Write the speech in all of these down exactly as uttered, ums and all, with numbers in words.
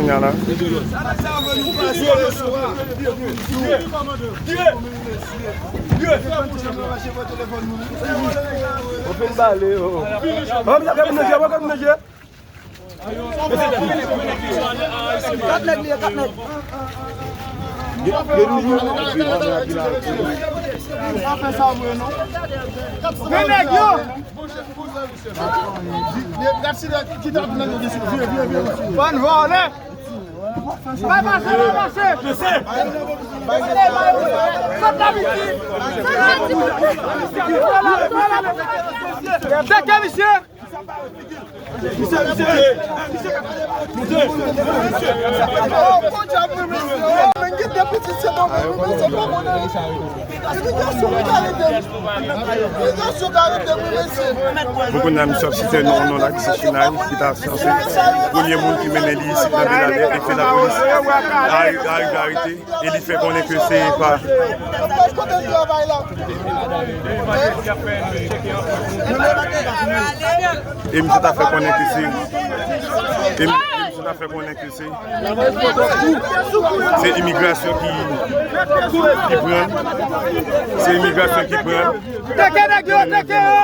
Nan la. Ou fin bale, oh. Bon, misye ap gade moun nan je, ap gade moun nan je. Kat nèg li ye, kat nèg. Sa fè sa vre, non? Grenn nèg yo! Bann vòlè! Pa pase, pa pase! Sot la, Miti! Teke misye! Misye, misye, misye, misye. Oh, bon djab, wi, mesye. Oh, men gen de pitit, se bon, wi, mesye, pa konnen. Imigrasyon ka rete. Imigrasyon ka rete, wi, mesye. Bon, kounye a, misye ap site non, non la ki se Chinay, ki ta sanse premye moun ki mennen li isit nan Beladè, e ke lapolis arive, arive arete, e li fè konnen ke se pa. E misye ta fè konnen ke se, e mi-, e misye ta fè konnen ke se, se imigrasyon ki, ki pran l. Se imigrasyon ki pran l. Teke nèg yo, teke yo!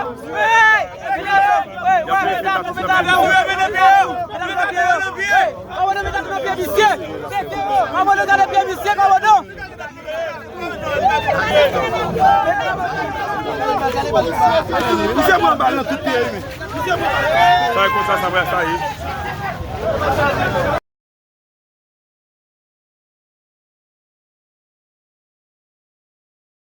Misye pran bal nan tout pye li. Sa e konsa sa pral sa ye.